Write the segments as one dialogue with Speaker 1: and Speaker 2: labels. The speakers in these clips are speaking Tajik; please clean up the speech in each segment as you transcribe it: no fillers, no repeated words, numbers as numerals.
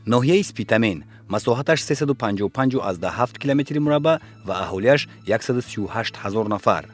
Speaker 1: Ноҳияи Спитамен масоҳаташ 355,7 километри мураббаъ ва аҳолиаш 138 ҳазор нафар.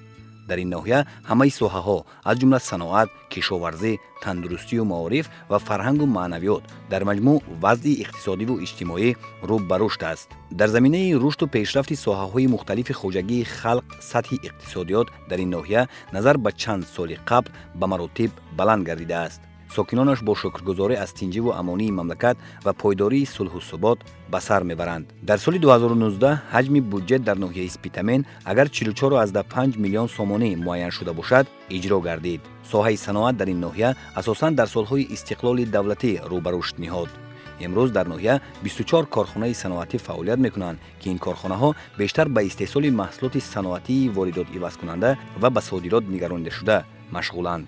Speaker 1: Дар ин ноҳия ҳамаи соҳаҳо, аз ҷумла саноат, кишоварзӣ, тандурустию маориф ва фарҳангу маънавиёт, дар маҷмӯъ вазъи иқтисодиву иҷтимоӣ рӯ ба рушд аст. Дар заминаи рушду пешрафти соҳаҳои мухталифи хоҷагии халқ, сатҳи иқтисодиёт дар ин ноҳия назар ба чанд соли қабл ба маротиб баланд гардидааст. Сокинонаш бо шукргузорӣ аз тинҷиву амонии мамлакат ва пойдории сулҳу субот ба сар мебаранд. Дар соли 2019 ҳаҷми буҷет дар ноҳияи Спитамен агар 44,5 миллион сомонӣ муайян шуда бошад, иҷро гардид. Соҳаи саноат дар ин ноҳия асосан дар солҳои истиқлоли давлатӣ рӯ ба рушд ниҳод. Имрӯз дар ноҳия 24 корхонаи саноатӣ фаъолият мекунанд, ки ин корхонаҳо бештар ба истеҳсоли маҳсулоти саноатии воридотивазкунанда ва ба содирот нигаронидашуда машғуланд.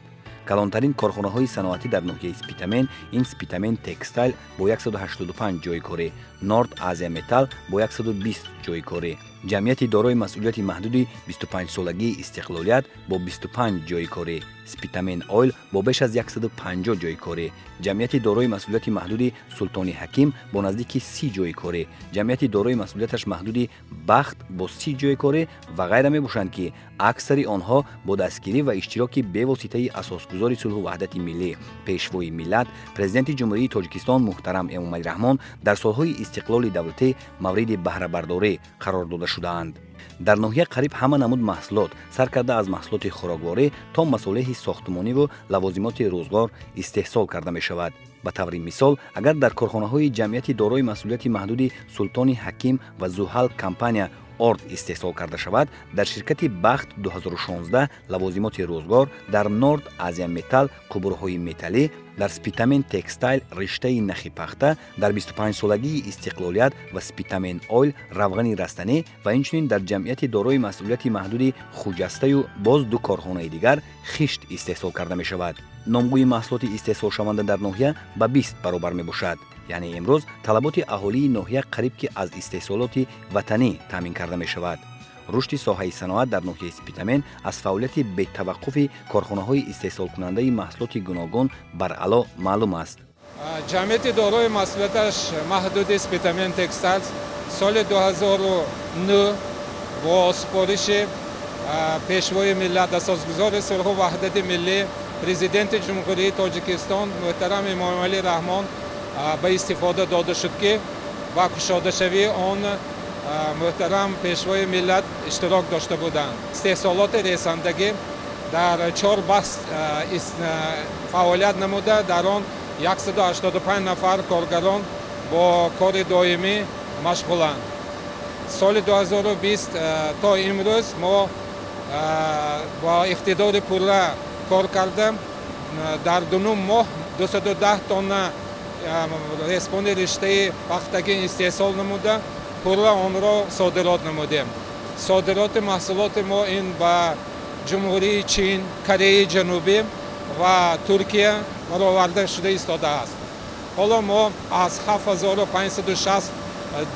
Speaker 1: Калонтарин корхонаҳои саноатӣ дар ноҳияи Спитамен ин Спитамен Текстайл бо 185 ҷойи корӣ, Норд Азия Металл бо 120 ҷойи корӣ, ҷамъияти дорои масъулияти маҳдуди 25-солагии истиқлолият бо 25 ҷойи корӣ, Спитамен Ойл бо беш аз 150 ҷойи корӣ, ҷамъияти дорои масъулияти маҳдуди Султони Ҳаким бо наздики 30 ҷойи корӣ, ҷамъияти дорои масъулияташ маҳдуди Бахт бо 30 ҷойи корӣ ва ғайра мебошанд, ки аксари онҳо бо дастгирӣ ва иштироки бевоситаи асосгузори сулҳу ваҳдати миллӣ, Пешвои миллат, Президенти Ҷумҳурии Тоҷикистон муҳтарам Эмомалӣ Раҳмон дар солҳои истиқлоли давлатӣ мавриди баҳрабардорӣ қарор дода шудаанд. Дар ноҳия қариб ҳама намуд маҳсулот, сар карда аз маҳсулоти хӯрокворӣ то масолеҳи сохтмониву лавозимоти рӯзгор, истеҳсол карда мешавад. Ба таври мисол, агар дар корхонаҳои ҷамъияти дорои масъулияти маҳдуди Султони Ҳаким ва Зуҳал компания орд истеҳсол карда шавад, дар ширкати Бахт 2016 лавозимоти рӯзгор, дар Норд Азия Металл қубурҳои металлӣ, дар Спитамен Текстайл риштаи нахи пахта, дар 25-солагии истиқлолият ва Спитамен Ойл равғани растанӣ ва инчунин дар ҷамъияти дорои масъулияти маҳдуди Хуҷастаю боз ду корхонаи дигар хишт истеҳсол карда мешавад. Номгӯи маҳсулоти истеҳсолшаванда дар ноҳия ба 20 баробар мебошад, яъне имрӯз талаботи аҳолии ноҳия қариб ки аз истеҳсолоти ватанӣ таъмин карда мешавад. Рушди соҳаи саноат дар ноҳияи Спитамен аз фаъолияти бетаваққуфи корхонаҳои истеҳсолкунандаи маҳсулоти гуногун баръало маълум аст.
Speaker 2: Ҷамъияти дорои масъулияташ маҳдуди Спитамен Текстайлс соли 2009 бо супориши Пешвои миллат, асосгузори сулҳу ваҳдати миллӣ, Президенти Ҷумҳурии Тоҷикистон муҳтарам Эмомалӣ Раҳмон ба истифода дода шуд, ки ба кушодашавии он муҳтарам Пешвои миллат иштирок дошта буданд. Истеҳсолоти ресандагӣ дар чор баст фаъолият намуда, дар он 185 нафар коргарон бо кори доимӣ машғуланд. Соли 2020 то имрӯз мо бо иқтидори пурра кор карда, дар дунум моҳ 210 тонна респони риштаи пахтагӣ истеҳсол намуда, пурра онро содирот намудем. Содироти маҳсулоти мо ин ба Ҷумҳурии Чин, Кореяи Ҷанубӣ ва Туркия бароварда шуда истодааст. Ҳоло мо аз 7560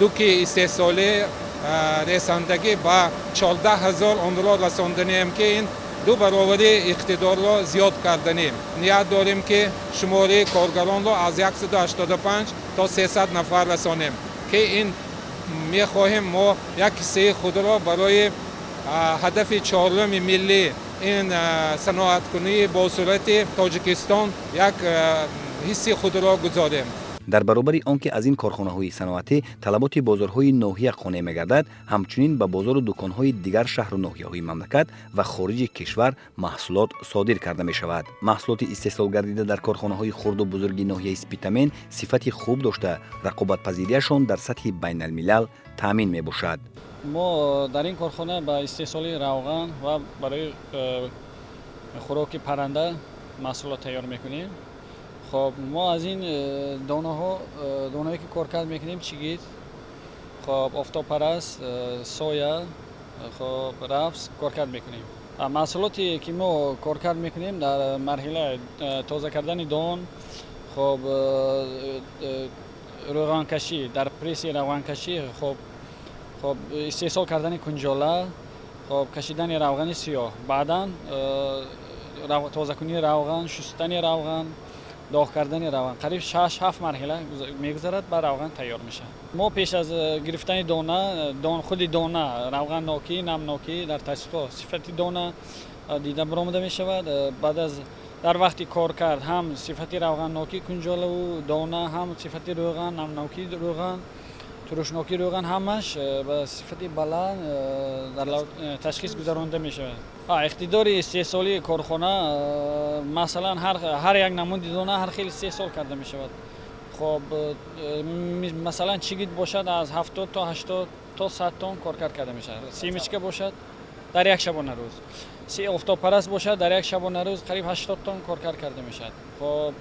Speaker 2: дуки истеҳсолӣ ресандагӣ ба 14 000 онро расонданем, ки ин ду баровари иқтидорро зиёд карданем. Ният дорем, ки шумораи коргаронро аз 185 то 300 нафар расонем, ки ин мехоҳем мо як ҳиссаи худро барои ҳадафи чоруми миллӣ, ин саноаткунии босуръати Тоҷикистон, як ҳисси худро гузорем.
Speaker 1: Дар баробари он ки аз ин корхонаҳои саноатӣ талаботи бозорҳои ноҳия қонеъ мегардад, ҳамчунин ба бозору дуконҳои дигар шаҳру ноҳияҳои мамлакат ва хориҷи кишвар маҳсулот содир карда мешавад. Маҳсулоти истеҳсолгардида дар корхонаҳои хурду бузурги ноҳияи Спитамен сифати хуб дошта, рақобатпазириашон дар сатҳи байналмилал таъмин мебошад.
Speaker 3: Мо дар ин корхона ба истеҳсоли равған ва барои хӯроки парранда маҳсулот тайёр мекунем. Хоб, мо аз ин донаҳо, донаҳое ки коркард мекунем, чигит, хоб, офтобпараст, соя, хоб, рапс коркард мекунем. Маҳсулоте ки мо коркард мекунем, дар марҳилаи тоза кардани дон, хоб, рӯғанкашӣ дар пресси равғанкашӣ, хоб, истеҳсол кардани кунҷола, хоб, кашидани равғани сиёҳ, баъдан тозакунии равған, шустани равған. Доғ кардани равған қариб 6-7 марҳила мегузарад, ба равған тайёр мешавад. Мо пеш аз гирифтани дона, худи дона, равғаннокӣ, намнокӣ дар таҷҳизот сифати дона дида баромада мешавад. Баъд аз дар вақти кор кард ҳам сифати равғаннокӣ кунҷолаву дона, ҳам сифати рӯған, намнокии рӯған, турушнокии рӯған ҳамаш ба сифати баланд дар ташхис гузаронда мешавад. Иқтидори истеҳсолии корхона, масалан, ҳар як намуди дона ҳар хел истеҳсол карда мешавад. Хоб, масалан, чигит бошад, аз 70 то 80 то 100 тонн коркард карда мешавад. Семечка бошад, дар як шабонарӯз, офтобпараст бошад, дар як шабонарӯз қариб 80 тонн коркард карда мешавад. Хоб,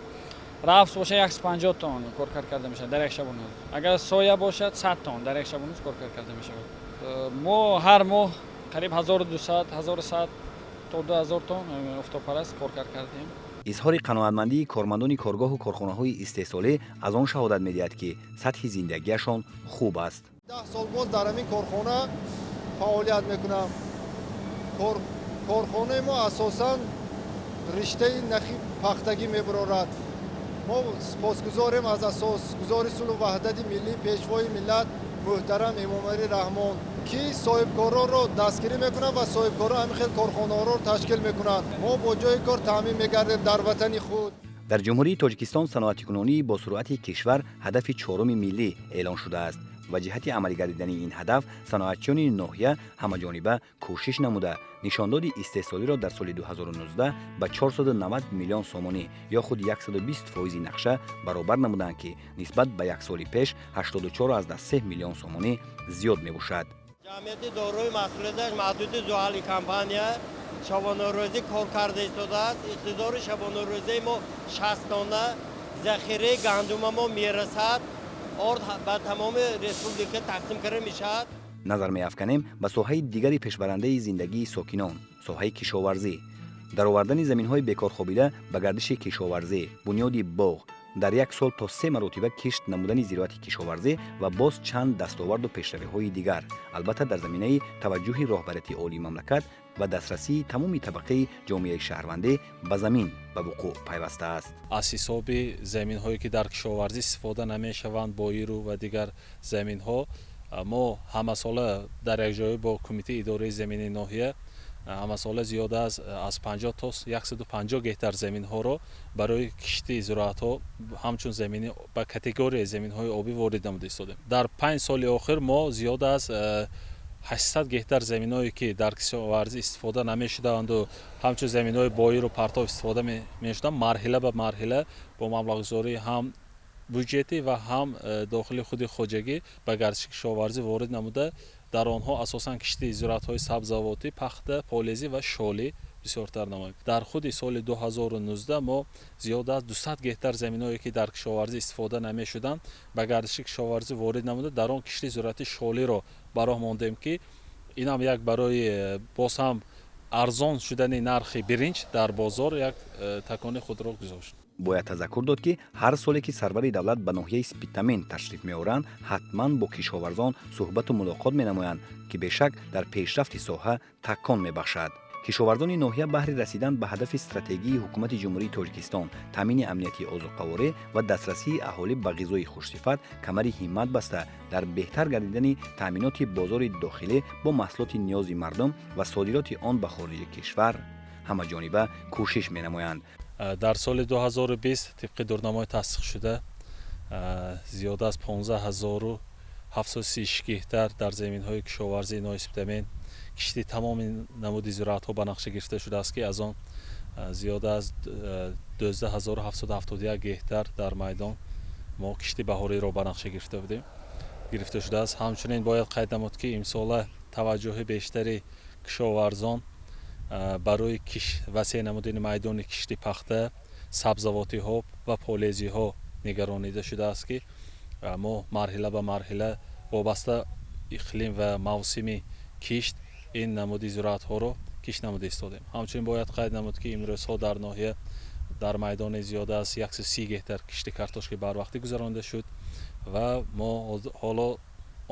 Speaker 3: рапс бошад, 150 тонн коркард карда мешавад дар як шабонарӯз. Агар соя бошад, 100 тонн дар як шабонарӯз коркард карда мешавад. Мо ҳар моҳ қариб 1200, 1100 то 2000 тонн офтобпараст коркард кардем.
Speaker 1: Изҳори қаноатмандии кормандони коргоҳу корхонаҳои истеҳсолӣ аз он шаҳодат медиҳад, ки сатҳи зиндагиашон хуб аст.
Speaker 4: 10 сол боз дар ҳамин корхона фаъолият мекунам. Корхонаи мо асосан риштаи нахи пахтагӣ мебарорад. Мо сипосгузорем аз асосгузори сулҳу ваҳдати миллӣ, пешвои миллат муҳтарам Эмомалӣ Раҳмон, ки соҳибкоронро дастгирӣ мекунанд ва соҳибкорон ҳамин хел корхонаҳоро ташкил мекунанд. Мо бо ҷои кор таъмин мегардем дар ватани худ.
Speaker 1: Дар Ҷумҳурии Тоҷикистон саноатикунонии босуръати кишвар ҳадафи чоруми миллӣ эълон шудааст ва ҷиҳати амалигардидани ин ҳадаф саноатчиёни ноҳия ҳамаҷониба кӯшиш намуда, нишондоди истеҳсолиро дар соли 2019 ба 490 миллион сомонӣ ё худ 120% нақша баробар намуданд, ки нисбат ба як соли пеш 84,3 миллион сомонӣ зиёд мебошад.
Speaker 5: Ҷамъияти дорои масъулияташ маҳдуди Зуҳали компания шабонарӯзӣ кор карда истодааст. Иқтидори шабонарӯзии мо 60 тонна, захираи гандума мо мерасад, орд ба тамоми республика тақсим карда мешавад.
Speaker 1: Назар меафканем ба соҳаи дигари пешбарандаи зиндагии сокинон, соҳаи кишоварзӣ. Даровардани заминҳои бекорхобида ба гардиши кишоварзӣ, бунёди боғ, дар як сол то 3 маротиба кишт намудани зироати кишоварзӣ ва боз чанд дастоварду пешравиҳои дигар, албатта, дар заминаи таваҷҷӯҳи роҳбарияти олии мамлакат ва дастрасии тамоми табақаи ҷомеаи шаҳрвандӣ ба замин ба вуқӯъ пайвастааст.
Speaker 6: Аз ҳисоби заминҳое, ки дар кишоварзӣ истифода намешаванд, боиру ва дигар заминҳо, мо ҳамасола дар якҷоя бо Кумитаи идораи замини ноҳия ҳамасола зиёда аз 50 то 150 гектар заминҳоро барои кишти зироатҳо ҳамчун замини ба категорияи заминҳои обӣ ворид намуда истодем. Дар 5 соли охир мо зиёда аз 800 гектар заминҳое, ки дар кишоварзӣ истифода намешудаанду ҳамчун заминҳои боиру партов истифода мешуданд, марҳила ба марҳила бо маблағгузории ҳам буҷетӣ ва ҳам дохили худи хоҷагӣ ба гардиши кишоварзӣ ворид намуда, дар онҳо асосан кишти зироатҳои сабзавотӣ, пахта, полезӣ ва шолӣ бисёртар намоем. Дар худи соли 2019 мо зиёда аз 200 гектар заминҳое, ки дар кишоварзӣ истифода намешуданд, ба гардиши кишоварзӣ ворид намуда, дар он кишти зироати шолиро ба роҳ мондем, ки инам як барои боз ҳам арзон шудани нархи биринҷ дар бозор як такони худро гузошт.
Speaker 1: Бояд тазаккур дод, ки ҳар соле ки сарвари давлат ба ноҳияи Спитамен ташриф меоранд, ҳатман бо кишоварзон суҳбату мулоқот менамоянд, ки бешак дар пешрафти соҳа такон мебахшад. Кишоварзони ноҳия баҳри расидан ба ҳадафи стратегии Ҳукумати Ҷумҳурии Тоҷикистон, таъмини амнияти озуқаворӣ ва дастрасии аҳолӣ ба ғизои хушсифат, камари ҳиммат баста, дар беҳтар гардидани таъминоти бозори дохилӣ бо маҳсулоти ниёзи мардум ва содироти он ба хориҷи кишвар ҳамаҷониба кӯшиш менамоянд.
Speaker 6: Дар соли 2020 тибқи дурнамои тасдиқшуда зиёда аз 15 736 гектар дар заминҳои кишоварзии ноҳияи Спитамен кишти тамоми намуди зироатҳо ба нақша гирифта шудааст, ки аз он зиёда аз 12 771 гектар дар майдон мо кишти баҳориро ба нақша гирифта будем, гирифта шудааст. Ҳамчунин бояд қайд намуд, ки имсола таваҷҷӯҳи бештари кишоварзон барои васеъ намудани майдони кишти пахта, сабзавотиҳо ва полезиҳо нигаронида шудааст, ки мо марҳила ба марҳила вобаста иқлим ва мавсими кишт ин намуди зироатҳоро кишт намуда истодем. Ҳамчунин бояд қайд намуд, ки имрӯзҳо дар ноҳия дар майдони зиёда аз 130 гектар кишти картошки барвақтӣ гузаронида шуд ва мо ҳоло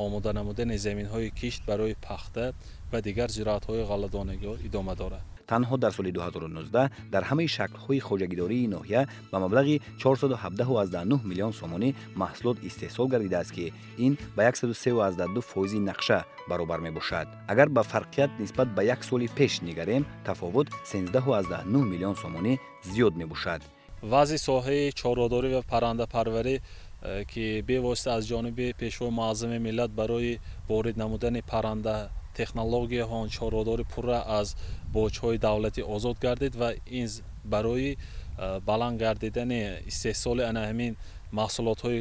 Speaker 6: омода намудани заминҳои кишт барои пахта ва дигар зироатҳои ғалладонагиҳо идома дорад.
Speaker 1: Танҳо дар соли 2019 дар ҳамаи шаклҳои хоҷагидории ноҳия ба маблағи 417,9 миллион сомонӣ маҳсулот истеҳсол гардидааст, ки ин ба 103,2% нақша баробар мебошад. Агар ба фарқият нисбат ба як соли пеш нигарем, тафовут 13,9 миллион сомонӣ зиёд мебошад.
Speaker 6: Вазъи соҳаи чорводорӣ ва паррандапарварӣ, ки бевосита аз ҷониби Пешвои муаззами миллат барои ворид намудани парранда технологияҳо чорводорӣ пурра аз боҷҳои давлатӣ озод гардид ва ин барои баланд гардидани истеҳсоли ана ҳамин маҳсулотҳои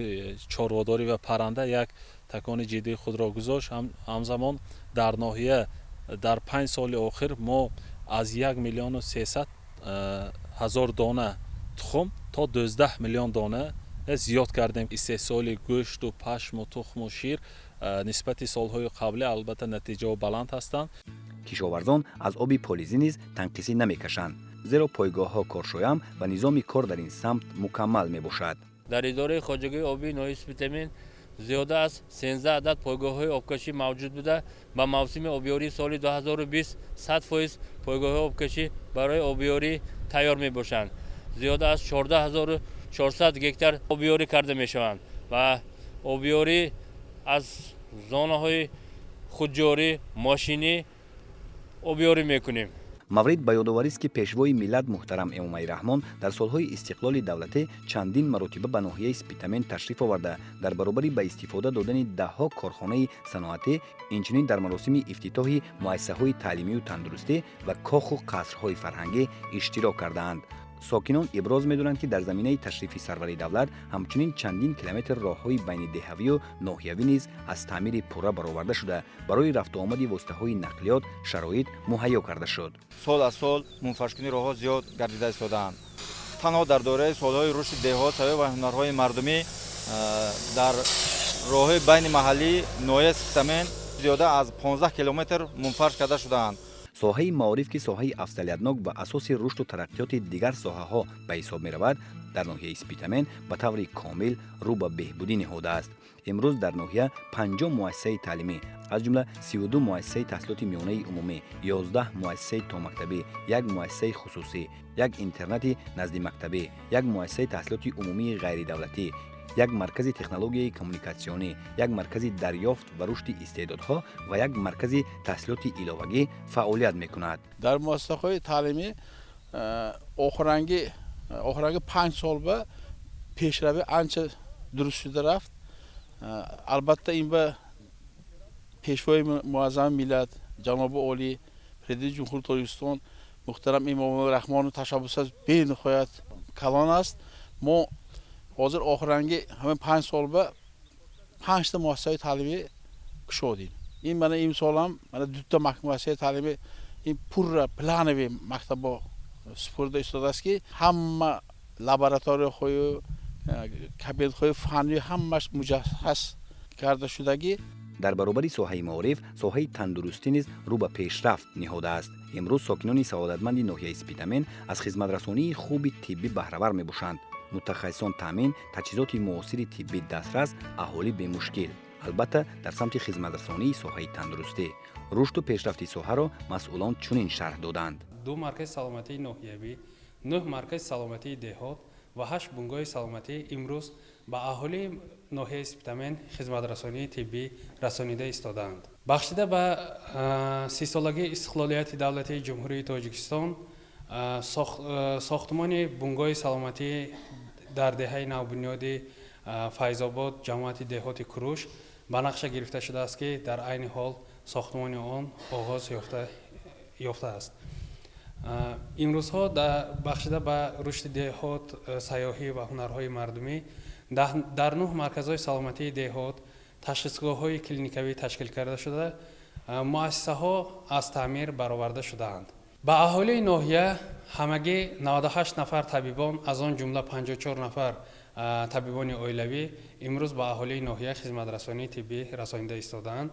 Speaker 6: чорводорӣ ва парранда як такони ҷиддии худро гузошт. Ҳамзамон дар ноҳия дар 5 соли охир мо аз 1 300 000 дона тухм то 12 миллион дона зиёд кардем. Истеҳсоли гӯшту пашму тухму шир нисбати солҳои қаблӣ албатта натиҷаҳо баланд ҳастанд.
Speaker 1: Кишоварзон аз оби полизӣ низ танқисӣ намекашанд, зеро пойгоҳҳо коршоям ва низоми кор дар ин самт мукаммал мебошад.
Speaker 7: Дар идораи хоҷагии обии ноҳияи Спитамен зиёда аз 13 адад пойгоҳҳои обкашӣ мавҷуд буда, ба мавсими обиёрии соли 2020 100% пойгоҳҳои обкашӣ барои обиёрӣ тайёр мебошанд. Зиёда аз 14 400 гектар обиёрӣ карда мешаванд ва обиёрӣ аз зонаҳои худҷорӣ, мошинӣ обиёрӣ мекунем.
Speaker 1: Маврид ба ёдоварист, ки Пешвои миллат муҳтарам Эмомалӣ Раҳмон дар солҳои истиқлоли давлатӣ чандин маротиба ба ноҳияи Спитамен ташриф оварда, дар баробари ба истифода додани даҳҳо корхонаи саноатӣ, инчунин дар маросими ифтитоҳи муассисаҳои таълимию тандурустӣ ва коху қасрҳои фарҳангӣ иштирок кардаанд. Сокинон иброз медоранд, ки дар заминаи ташрифи сарвари давлат ҳамчунин чандин километр роҳҳои байнидеҳавию ноҳиявӣ низ аз таъмири пурра бароварда шуда, барои рафтуомади воситаҳои нақлиёт шароит муҳайё карда шуд.
Speaker 8: Сол аз сол мунфаршкунии роҳҳо зиёд гардида истодаанд. Танҳо дар доираи солҳои рушди деҳот, сайёҳӣ ва ҳунарҳои мардумӣ дар роҳҳои байни маҳаллии ноҳияи Спитамен зиёда аз 15 километр мунфарш карда шудаанд.
Speaker 1: Соҳаи маориф, ки соҳаи афзалиятнок ва асоси рушду тараққиёти дигар соҳаҳо ба ҳисоб меравад, дар ноҳияи Спитамен ба таври комил рӯ ба беҳбудӣ ниҳодааст. Имрӯз дар ноҳия 50 муассисаи таълимӣ, аз ҷумла 32 муассисаи таҳсилоти миёнаи умумӣ, 11 муассисаи томактабӣ, як муассисаи хусусӣ, як интернати наздимактабӣ, як муассисаи таҳсилоти умумии ғайридавлатӣ, як маркази технологияи коммуникатсионӣ, як маркази дарёфт ва рушди истеъдодҳо ва як маркази таҳсилоти иловагӣ фаъолият мекунад.
Speaker 9: Дар муассисаҳои таълимӣ охиранги 5 сол ба пешравӣ анча дуруст шуда рафт. Албатта, ин ба Пешвои муаззами миллат, ҷаноби олӣ, Президенти Ҷумҳурии Тоҷикистон муҳтарам Эмомалӣ Раҳмону ташаббусаш бениҳоят калон аст. Мо ҳозир охиранги ҳамин 5 сол ба панҷта муассисаи таълимӣ кушодем. Ин мана имсолам мана дута муассисаи таълимӣ, ин пурра плановый мактабо супурда истодааст, ки ҳама лабораторияҳою кабинетҳои фаннӣ ҳамаш муҷаҳҳаз карда шудагӣ.
Speaker 1: Дар баробари соҳаи маориф, соҳаи тандурустӣ низ рӯ ба пешрафт ниҳодааст. Имрӯз сокинони саодатманди ноҳияи Спитамен аз хизматрасонии хуби тиббӣ баҳравар мебошанд. Мутахассисон таъмин, таҷҳизоти муосири тиббӣ дастрас, аҳолӣ бемушкил. Албатта, дар самти хизматрасонии соҳаи тандурустӣ рушду пешрафти соҳаро масъулон чунин шарҳ доданд.
Speaker 10: Ду маркази саломатии ноҳиявӣ, нӯҳ маркази саломатии деҳот ва ҳашт бунгоҳи саломатӣ имрӯз ба аҳолии ноҳияи Спитамен хизматрасонии тиббӣ расонида истодаанд. Бахшида ба 30-солагии истиқлолияти давлатии Ҷумҳурии Тоҷикистон, сохтмони бунгоҳи саломатӣ дар деҳаи навбунёди Файзобод, ҷамоати деҳоти Куруш ба нақша гирифта шудааст, ки дар айни ҳол сохтмони он оғоз ёфтааст. Имрӯзҳо бахшида ба рушди деҳот, сайёҳӣ ва ҳунарҳои мардумӣ дар нӯҳ марказҳои саломатии деҳот ташхисгоҳҳои клиникавӣ ташкил карда шуда, муассисаҳо аз таъмир бароварда шудаанд. Ба аҳолии ноҳия ҳамагӣ 98 нафар табибон, аз он ҷумла 54 нафар табибони оилавӣ имрӯз ба аҳолии ноҳия хизматрасонии тиббӣ расонида истодаанд.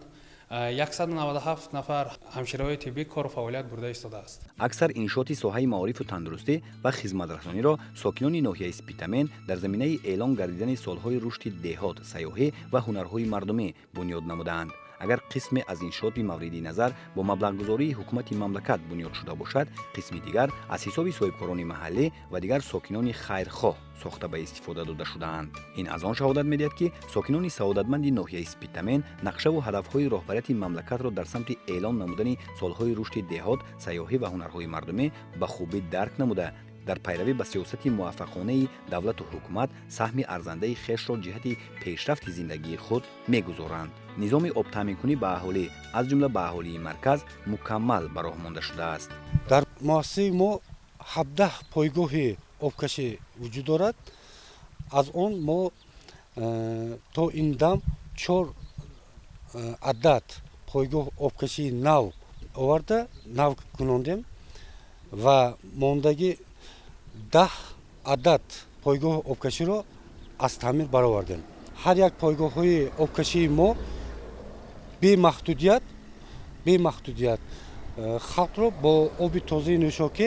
Speaker 10: 197 нафар ҳамшираҳои тиббӣ кору фаъолият бурда истодааст.
Speaker 1: Аксар иншооти соҳаи маорифу тандурустӣ ва хизматрасониро сокинони ноҳияи Спитамен дар заминаи эълон гардидани солҳои рушди деҳот, сайёҳӣ ва ҳунарҳои мардумӣ бунёд намудаанд. Агар қисме аз иншооти мавриди назар бо маблағгузории ҳукумати мамлакат бунёд шуда бошад, қисми дигар аз ҳисоби соҳибкорони маҳаллӣ ва дигар сокинони хайрхоҳ сохта ба истифода дода шудаанд. Ин аз он шаҳодат медиҳад, ки сокинони саодатманди ноҳияи Спитамен нақшаву ҳадафҳои роҳбарияти мамлакатро дар самти эълон намудани солҳои рушди деҳот, сайёҳӣ ва ҳунарҳои мардумӣ ба хубӣ дарк намуда, дар пайравӣ ба сиёсати муваффақонаи давлату ҳукумат саҳми арзандаи хешро ҷиҳати пешрафти зиндагии худ мегузоранд. Низоми обтаъминкунӣ ба аҳолӣ, аз ҷумла ба аҳолии марказ, мукаммал ба роҳ монда шудааст.
Speaker 11: Дар муассисаи мо 17 пойгоҳи обкашӣ вуҷуд дорад. Аз он мо то ин дам 4 адад пойгоҳ обкашии нав оварда нав кунондем ва мондагӣ 10 адад пойгоҳи обкаширо аз таъмир баровардем. Ҳар як пойгоҳҳои обкашии мо бемаҳдудият халқро бо оби тозаи нӯшокӣ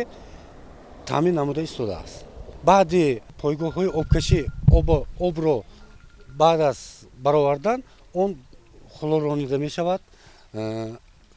Speaker 11: таъмин намуда истодааст. Баъди пойгоҳҳои обкашӣ обро баъд аз баровардан он хлоронида мешавад,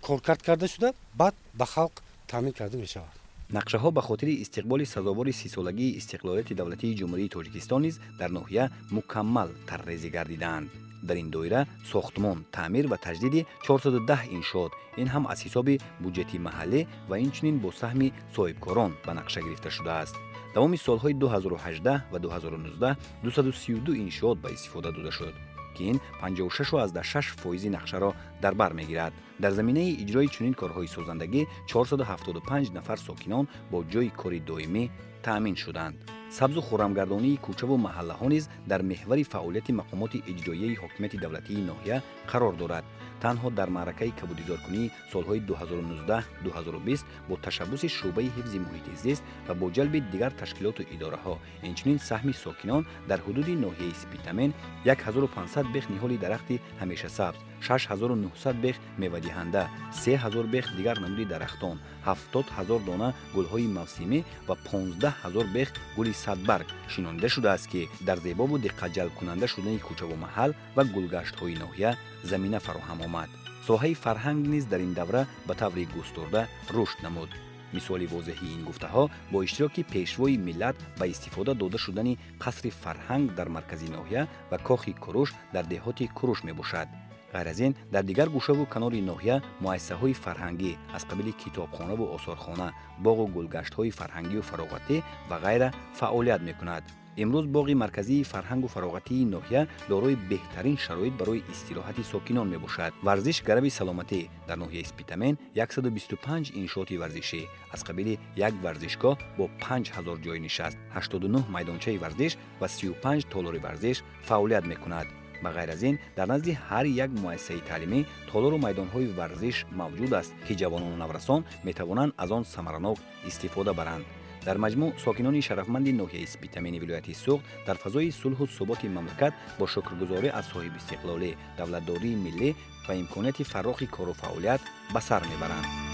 Speaker 11: коркард карда шуда, баъд ба халқ таъмин карда мешавад.
Speaker 1: Нақшаҳо ба хотири истиқболи сазовори 30-солагии истиқлолияти давлатии Ҷумҳурии Тоҷикистон низ дар ноҳия мукаммал тарҳрезӣ гардидаанд. Дар ин доира сохтмон, таъмир ва таҷдиди 410 иншоот, ин ҳам аз ҳисоби буҷети маҳаллӣ ва инчунин бо саҳми соҳибкорон ба нақша гирифта шудааст. Давоми солҳои 2018 ва 2019 232 иншоот ба истифода дода шуд, ки ин 56,6% нақшаро дар бар мегирад. Дар заминаи иҷрои чунин корҳои созандагӣ 475 нафар сокинон бо ҷойи кори доимӣ таъмин шуданд. Сабзу хуррамгардонии кӯчаву маҳаллаҳо низ дар меҳвари фаъолияти мақомоти иҷроияи ҳокимияти давлатии ноҳия қарор дорад. Танҳо дар маъракаи кабудизоркунии солҳои 2019-2020 бо ташаббуси шӯъбаи ҳифзи муҳити зист ва бо ҷалби дигар ташкилоту идораҳо, инчунин саҳми сокинон дар ҳудуди ноҳияи Спитамен 1500 бех ниҳоли дарахти ҳамешасабз, 6900 бех мевадиҳанда, 3000 бех дигар намуди дарахтон, 70 000 дона гулҳои мавсимӣ ва 15 000 бех гули садбарг шинонида шудааст, ки дар зебову диққатҷалбкунанда шудани кӯчаву маҳал ва гулгаштҳои ноҳия замина фароҳам омад. Соҳаи фарҳанг низ дар ин давра ба таври густурда рушд намуд. Мисоли возеҳи ин гуфтаҳо бо иштироки пешвои миллат ба истифода дода шудани қасри фарҳанг дар маркази ноҳия ва кохи Куруш дар деҳоти Куруш мебошад. Ғайр аз ин, дар дигар гӯшаву канори ноҳия муассисаҳои фарҳангӣ аз қабили китобхонаву осорхона, боғу гулгаштҳои фарҳангию фароғатӣ ва ғайра фаъолият мекунад. Имрӯз боғи марказии фарҳангу фароғатии ноҳия дорои беҳтарин шароит барои истироҳати сокинон мебошад. Варзиш гарави саломатӣ. Дар ноҳияи Спитамен 125 иншооти варзишӣ аз қабили як варзишгоҳ бо 5000 ҷойи нишаст, 89 майдончаи варзиш ва 35 толори варзиш фаъолият мекунад. Ба ғайр аз ин, дар назди ҳар як муассисаи таълимӣ толору майдонҳои варзиш мавҷуд аст, ки ҷавонону наврасон метавонанд аз он самаранок истифода баранд. Дар маҷмӯъ сокинони шарафманди ноҳияи Спитамени вилояти Суғд дар фазои сулҳу суботи мамлакат бо шукргузорӣ аз соҳибистиқлолӣ, давлатдории миллӣ ва имконияти фаррохи кору фаъолият ба сар мебаранд.